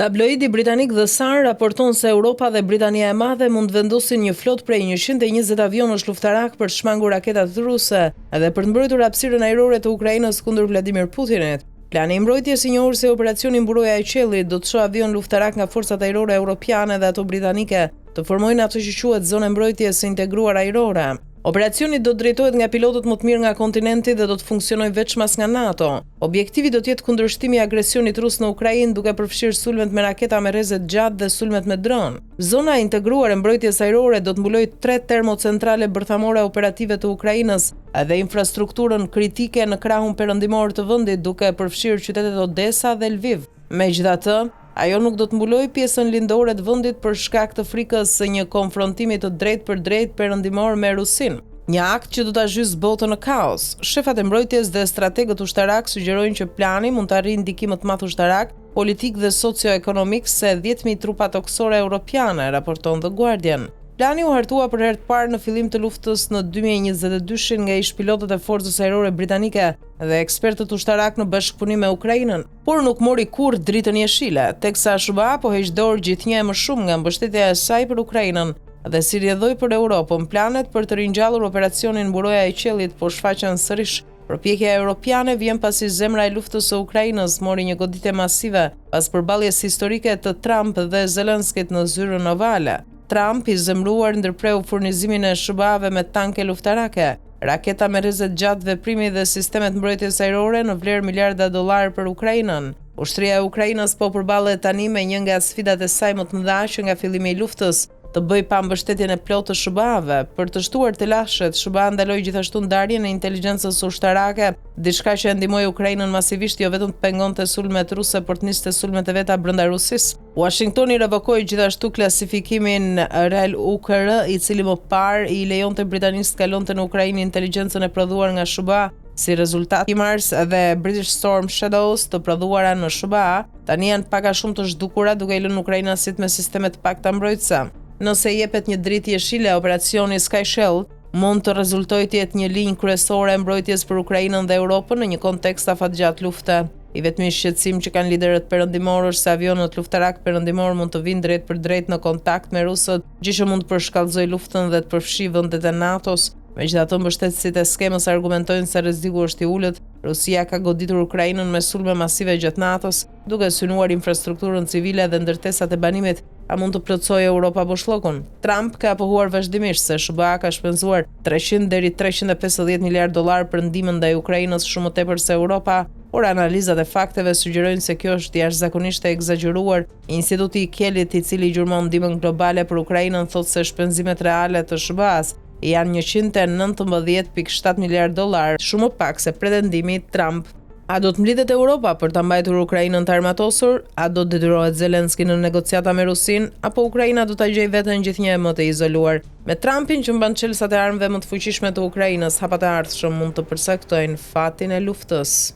Tabloidi britanik The Sun raporton se Europa dhe Britania e Madhe mund të vendosin një flotë prej 120 avionësh luftarakë për të shmangur raketat ruse dhe për të mbrojtur hapësirën ajrore të Ukrainës kundër Vladimir Putinit. Plani i mbrojtjes i njohur si Operacioni Mburoja e Qiellit do të çojë avionë luftarakë nga forcat ajrore europiane dhe ato britanike të formojnë atë që quhet zonë e mbrojtjes së integruar ajrore. Operacioni do të drejtohet nga pilotët më të mirë nga kontinenti dhe do të funksionojë veçmas nga NATO. Objektivi do të jetë kundërshtimi i agresionit rus në Ukrainë, duke përfshirë sulmet me raketa me rreze të gjatë dhe sulmet me dron. Zona e integruar e mbrojtjes ajrore do të mbulojë tre termocentrale bërthamore operative të Ukrainës dhe infrastrukturën kritike në krahun perëndimor të vendit, duke përfshirë qytetet Odessa dhe Lviv. Megjithatë, ajo nuk do të mbulojë pjesën lindore të vendit për shkak të frikës së një konfrontimi të drejtpërdrejtë perëndimor me Rusinë. Një akt që do ta zhysë botën në kaos. Shefat e mbrojtjes dhe strategët ushtarakë sugjerojnë që plani mund të arrijë ndikim më të madh ushtarak, politik dhe socio-ekonomik se 10,000 trupa tokësore europiane, raporton The Guardian. Plani u hartua për herë të parë në fillim të luftës në 2022-shin nga ish-pilotët e Forcës Ajrore Britanike dhe ekspertët ushtarakë në bashkëpunim me Ukrainën. por nuk mori kurrë dritën jeshile, teksa SHBA po heq dorë gjithnjë e më shumë nga mbështetja e saj për Ukrainën dhe si rrjedhojë për Europën, planet për të ringjallur operacionin Mburoja e Qiellit po shfaqen sërish. Përpjekja europiane vjen pasi zemra e luftës së Ukrainës mori një goditje masive pas përballjes historike të Trump dhe Zelenskit në zyrën ovale. Trump, i zemëruar, ndërpreu furnizimin e SHBA-ve me tanke luftarake, Raketa me rreze të gjatë veprimi dhe sisteme të mbrojtjes ajrore në vlerë miliarda dollarë për Ukrainën. Ushtria e Ukrainës po përballet tani me një nga sfidat e saj më të mëdha që nga fillimi i luftës, të bëjë pa mbështetjen e plotë të SHBA-ve. Për të shtuar telashet, SHBA ndaloi gjithashtu ndarjen e inteligjencës ushtarake, diçka që e ndihmoi Ukrainën masivisht jo vetëm të pengonte sulmet ruse, por të niste sulmet e veta brenda Rusisë. Uashingtoni revokoi gjithashtu klasifikimin RAL UKR, i cili më parë i lejonte Britanisë të kalonte në Ukrainë inteligjencën e prodhuar nga SHBA. Si rezultat, HIMARS dhe British Storm Shadows të prodhuara në SHBA tani janë pak a shumë të zhdukura, duke i lënë ukrainasit me sisteme të pakta mbrojtëse. Nëse jepet një dritë jeshile, operacioni Sky Shield mund të rezultojë të jetë një linjë kryesore e mbrojtjes për Ukrainën dhe Europën në një kontekst afatgjatë lufte. I vetmi shqetësim që kanë liderët perëndimorë është se avionët luftarakë perëndimorë mund të vijnë drejtpërdrejt në kontakt me rusët, gjë që mund të përshkallëzojë luftën dhe të përfshijë vendet e NATO-s. Megjithatë, mbështetësit e skemës argumentojnë se rreziku është i ulët. Rusia ka goditur Ukrainën me sulme masive gjatë natës, duke synuar infrastrukturën civile dhe ndërtesat e banimit. A mund të plotësojë Europa boshllëkun? Trump ka pohuar vazhdimisht se SHBA ka shpenzuar 300 deri 350 miliardë dollarë për ndihmën ndaj Ukrainës, shumë më tepër se Europa, por analizat e fakteve sugjerojnë se kjo është jashtëzakonisht e ekzagjeruar. Instituti i Kielit, i cili gjurmon ndihmën globale për Ukrainën, thotë se shpenzimet reale të SHBA-s janë 119.7 miliardë dollarë, shumë më pak se pretendimi i Trump. A do të mblidhet Europa për ta mbajtur Ukrainën të armatosur? A do të detyrohet Zelensky në negociata me Rusinë, apo Ukraina do ta gjejë veten gjithnjë e më të izoluar? Me Trumpin që mban çelësat e armëve më të fuqishme të Ukrainës, hapat e ardhshëm mund të përcaktojnë fatin e luftës.